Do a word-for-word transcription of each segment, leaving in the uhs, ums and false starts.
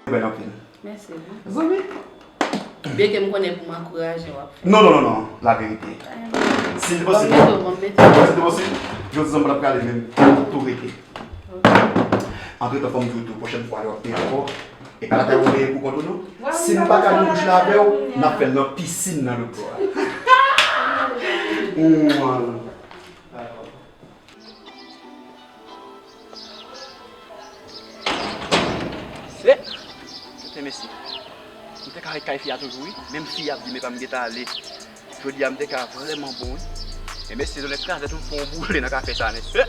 Bèl anpil. Mèsi. Zanmi. Byen ke m konnen pou m ankouraje w ap fè. Non, non, non, non, la verite. Si l te posib, si l te posib, jodi zanmi ap prale menm, tou rete. Antretan, fò m di w tou, pwochèn fwa, lè w ap peye ankò, e pa lakay ou peye pou kont ou, non. Si m pa ka nan bouch la avè w, n ap fè l nan pisin nan loto a. Mwa. Se, se mesye. M te ka ret kay fi a toujou, wi. Menm fi a ap di, men pa m gentan ale. Jodi a, m te ka vrèman bon, wi. Men mesye, zòn èk krazèt, m fè yon boule nan kafe sa, mesye.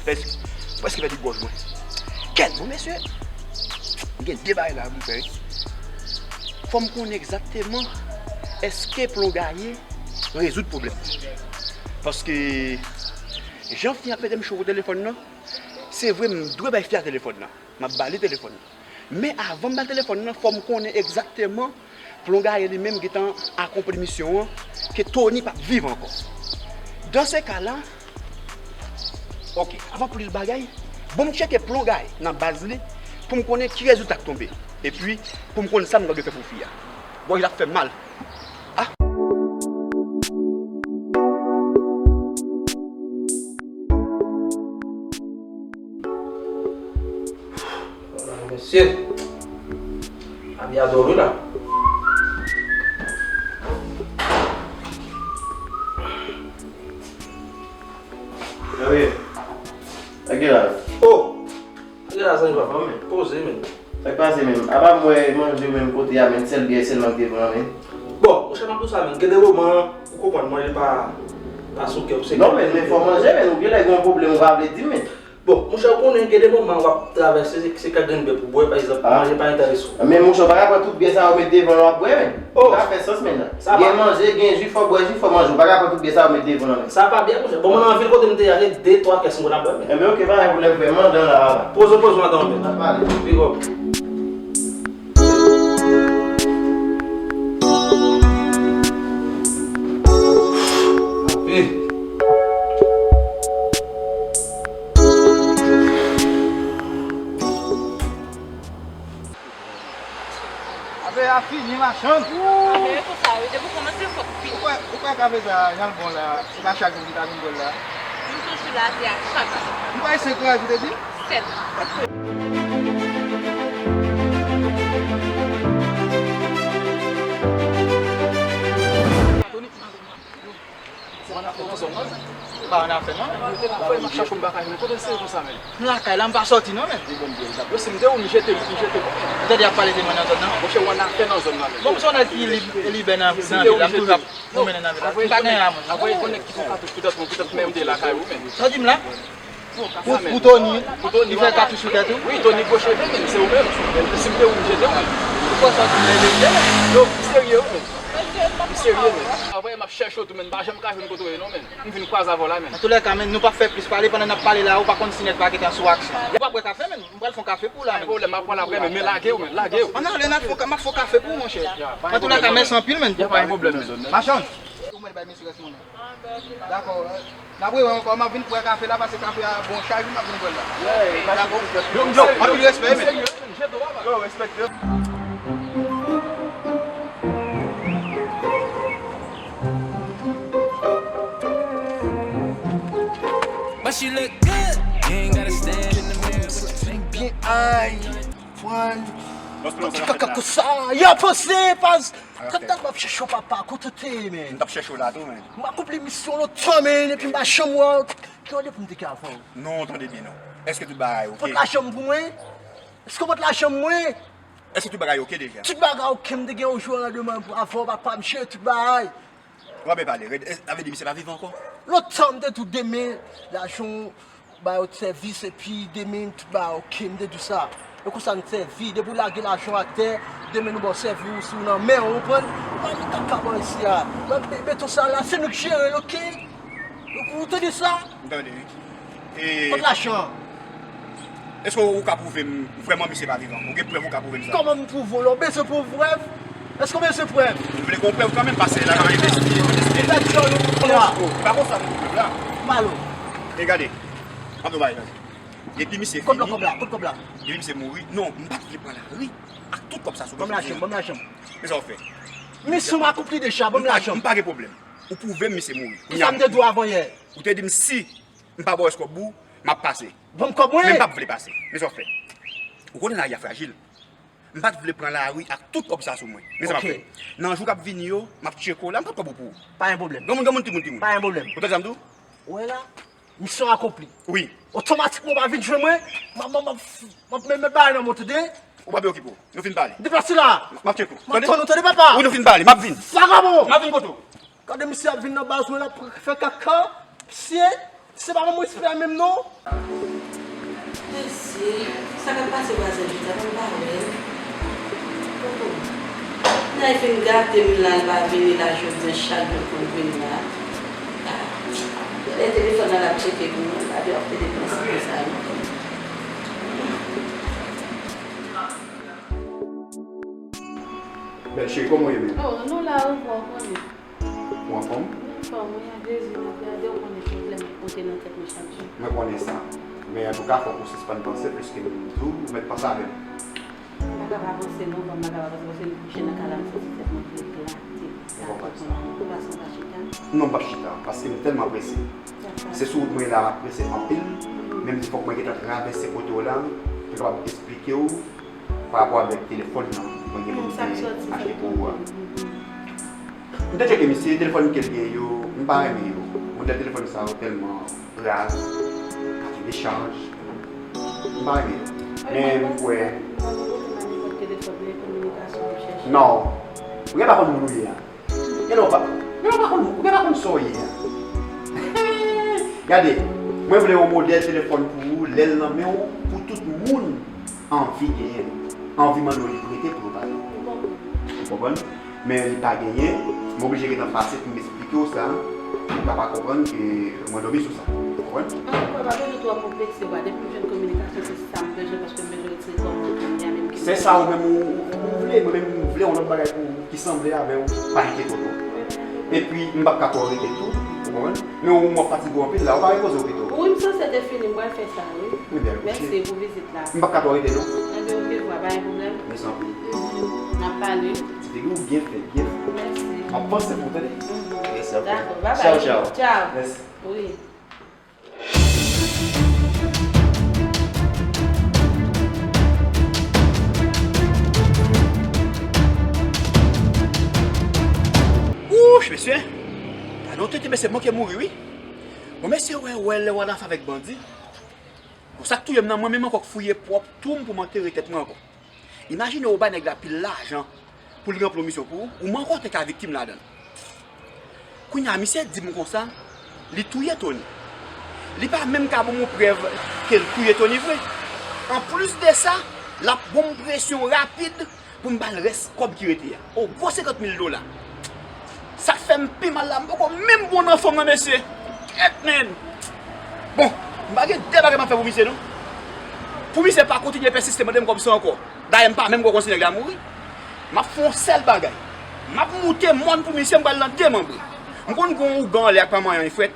Prèske, prèske pèdi gòj mwen. Kèt, bon, mesye. M gen de bagay la pou m fè, wi. Fò m konnen egzakteman èske plon gaye rezoud pwoblèm nan. Paske jan fi ap mete m cho pou telefòn nan, se vre m dwe bay fi a telefòn nan. M ap ba li telefòn nan. Men avan m ba l telefòn nan, fò m konnen egzakteman plon gaye li menm gentan akonpli misyon an, ke Tony p ap viv ankò. Dans ce cas-là, ok, avan plis bagay, bon m tcheke plon gaye nan baz li, pou m konnen ki rezilta k tonbe. Epi, pou m konn sa m dwe fè pou fi a. Gòj la ap fè m mal. Ah! Mesye, Abi a dòmi la. Abi, sa ki la? Oh! Sa ki la, zanmi papa, men poze, men. Sa k pase menm? Apa m wè manje menm kote a, men sèl byè sèlman ki devan an, men. Bon, monchè, m ap di w sa, men gen de moman, ou konprann, manje pa, pa sou kè w, se... Non, men, men fò manje, men, ou gen lè gen yon pwoblèm, ou pa vle di m, men. Bon, monchè, ou konnen gen de moman w ap travèse, se, se kèk grenn byè pou bwè, pa egzanp, manje pa enterese w. Men monchè, ou pa ka pran tout byè sa yo met devan w ap bwè, men. Oh! Sa pa fè sans, men. Gen manje, gen ji, fò bwè ji, fò manje. Ou pa ka pran tout byè sa yo met devan w, men. Sa pa byen, monchè. Bon, mwen nan vil kote m te ye a, gen de, twa kès m konn ap bwè, men. Enben, ok, pa gen pwoblèm, frè. M anndan la, papa. Poze, poze, m anndan, men. N ap pale. Big up. Wi. Afè a fini, machann. Afè yo konsa, wi. Depi w kòmanse, fòk w fini. Ou kwè, ou kwè kafe sa a, jan l bon la, se pa chak jou m ta vin bwè l la? M toujou la, se a chak jou. M kwè senk an, ou te di? Sèt an. Ou pa nan afè nan zòn nan? Ba, nan afè nan. Ou te la fè m ap chache w, m pa ka jwenn. Kote l sere konsa, men? M lakay la, m pa sòti non, men. Li bon byen, li t ap... Yo, si m te ou, m jete l, m jete l. Ou tande y ap pale de mwen nan zòn nan? Monchè, ou an afè nan zòn nan, men. Bon, m se yon nèg ki lib, libè nan, nan vil la, m toujou ap pwomennen nan vil la. M pa gen yon moun. Apre, konnen ki fè katouch, poutèt mwen, poutèt mwen, m te lakay ou, men. Sa w di m la? Pou, pou Tony, li fè katouch sou tèt ou? Wi, Tony gwo cheve, men, se ou menm. Men si m te ou, m jete w, men. Ou kwè sa w di m la e verite, men? Yo, m serye, wi, men. M serye, men. Anvwaye, m ap chèche w tou, men. M pa janm ka jwenn kote w ye, non, men. M vin kwaze avè w la, men. Antoulèka, men, nou p ap fè plis pale. Pandan n ap pale la, ou pa konn si nèg pa gentan sou aksyon. Ou pa bwè kafe, men. M pral fè yon kafe pou ou la, men. Pa gen pwoblèm, m ap pral apre, men, men lage w, men, lage w. Ann ale, n ap fè yon ka-, m ap fè yon kafe pou ou, monchè. Antoulèka, mèsi anpil, men. Ya, pa gen pwoblèm, men. Machann. Ou mèt bay mesye rès monnen. Dakò, n ap rewè ankò, m ap vin pran kafe la, paske kafe a bon chay wi, m ap vin pran l la. Yo, yo, anpil respè, men. Yo, respèkte. But she look good. You ain't gotta stand in the mirror with your... Byen, ay, pran. Ki kaka konsa? Y a panse, pas. Tantan m ap chèche w, papa, kote w te ye, men? M t ap chèche w la tou, men. M akonpli misyon lontan, men, epi m pa janm wè w. Ki kote pou m te gen avè w? Non, tande byen, non. Èske tout bagay oke? Pot lajan m pou mwen? Èske w pot lajan m mwen? Èske tout bagay oke deja? Tout bagay oke, m te gen yon jou an randeman avè w, papa, m jere tout bagay. W ap byen pale, rèd. Sa vle di misye pa vivan ankò? Lontan, m te di w demen, lajan w bay lòt sèvis, epi demen tout bagay oke, m te di w sa. E konsa n sèvi, depi w lage lajan w atè, demen nou ba w sèvis, ou nan men w, ou konprann? Ou pa met kaka bò isi a. Mete, mete sa la, se nou k jere l, oke? Ou, ou tande sa? M tande, wi. E... Kot lajan an? Èske ou ka pwouve m vrèman misye pa vivan? Ou gen prèv ou ka pwouve m sa? Kòman m pwouve w la? Ou bezwen pran prèv? Èske w bezwen prèv? M vle gen yon prèv kanmenm, paske la ka envesti, envesti. Ou pa konsa nou prèv la. M ale. E gade, m ap di w bagay, gade. Depi misye fini. Kot kòb la? Kot kòb la? Depi misye mouri. Non, m pa t vle pran lari ak tout kòb sa sou mwen. Ban m lajan, ban m lajan. Men sa w fè? Misyon akonpli deja, ban m lajan. M pa gen pwoblèm. Ou pwouve m misye mouri. Kisa m te di w avan yè? Ou te di m si m pa ba w rès kòb ou, m ap pase. Ban m kòb mwen. Men m p ap vle pase. Men sa w fè? Ou konnen lari a frajil. M pa t vle pran lari ak tout kòb sa sou mwen. Men sa m ap fè. Nan jou k ap vini yo, m ap tcheke w la, m p ap kòb ou pou ou. Pa gen pwoblèm. Granmoun, granmoun, timoun, timoun. Pa gen pwoblèm. Ou tande sa m di w? Ou wè la, misyon akonpli. Wi. Otomatikman, ou pa vin jwenn mwen, m ap, m ap, m ap, m ap met bagay nan men w, tande? Ou pa byen okipe w. Nou fin pale. Deplase la. M ap tcheke w. M ap tann ou, tande, papa. Wi, nou fin pale. M ap vin. Vagabon! M ap vin kote w. Gade misye ap vin nan baz mwen, l ap fè kaka. Misye, se pa moun respè menm non. Mesye, sa k ap pase vwazen Jita, m pa wè l. Koko, nèg fin gate m la, l pa vini la jodi a, chak jou l konn vin la. Ah, lè telefòn nan l ap tcheke pou mwen, l pa di w ap pede pran sa konsa non. Bèl cheri, kòman w ye menm? Oh, nou la, ou bon, ou konnen. Ou anfòm? Mwen anfòm, wi, ak Jezi, n ap gade, ou konnen pwoblèm ap pote nan tèt mwen chak jou. Mwen konnen sa. Men antouka, fòk ou sispann panse, piske m di w, ou mèt panse avè m. M pa ka pa panse non, m pa ka pa panse, paske m kouche nan kay la, m santi tèt mwen vle eklate. Sa tou konnen, ou pa santi w pa chita? Non, m p ap chita, paske m tèlman prese. Se sou wout mwen la, m ap prese anpil. Menm si fòk mwen gentan travèse kote w la, pou m kapab esplike w pa rapò avèk telefòn nan mwen gen pou m te achte pou ou a. M te tcheke misye, telefòn ke l gen yo, m pa renmen yo. Modèl telefòn sa yo tèlman raz, ka fè dechaj. M pa renmen yo. Men m kwè. Non. Ou gen pa konn moun ou ye a. Gen lè w pa, gen lè w pa konn, ou gen pa konn sa w ye a. Gade, mwen vle yon modèl telefòn pou ou, lè l nan men w, pou tout moun anvi genyen l. Anvi mande w li prete pou yo pale. Ou konprann? Men li pa genyen, m oblije gentan pase pou m esplike w sa, pou w ka pa konprann ke mwen dòmi sou sa. Ou konprann? Antouka, pa bezwen twò konplekse, wa. Depi m jwenn kominikasyon, se sa m bezwen, paske m bezwen Se sa ou menm ou, ou vle, mwen menm m vle yon lòt bagay pou ou ki sanble avè w, pa enkyete w twòp. Epi m p ap ka twò rete tou, ou konprann? Men ou, m wè w fatige w anpil la, ou pa repoze w pito. Wi, m sanse te fini, m pral fè sa, wi. Ebyen, mèsi pou vizit la. M p ap ka twò rete non. Ebyen, oke, vwa, pa gen pwoblèm. Mèsi anpil. Mhm. N ap pale. Ti figi w byen fèt, byen fèt. Mèsi. M ap panse pou ou, tande? Mhm. Mèsi anpil. Dakò, babay. Tchaw, tchaw. Tchaw. Mèsi. Wi. Wouch, mesye! Gade yon tete, mesye, manke mouri, wi. Bon, mesye, wè, wè, lè w al afè avèk bandi. Bon, sa k touye m nan, mwen menm ankò k fouye pwòp twou m pou m antere tèt mwen ankò. Imajine w bay nèg la pil lajan pou l ranpli yon misyon pou ou, ou menm ankò te ka viktim ladan l. Kounye a, misye di m konsa, li touye Tony. Li pa menm ka ban m yon prèv ke l touye Tony vre. Anplis de sa, l ap ban m presyon rapid pou m ba l rès kòb ki rete a. O gwo senkant mil dola. Sa k fè m pi mal la, m poko menm bon nan fòm nan, mesye. Kèt, menn. Bon, m pa gen de bagay m ap fè pou misye, non. Pou misye pa kontinye pèsiste mande m kòb sa ankò. Dayè, m pa menm ko konn si nèg la mouri. M ap fè yon sèl bagay. M ap moute mòn pou misye, m pral nan demanbre. M konn gen yon ougan anlè ak pa manyen frèt.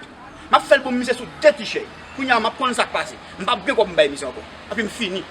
M ap fè l pou misye sou de ti chèy. Kounye a, m ap konn sa k pase. M p ap gen kòb m bay misye ankò. Epi m fini.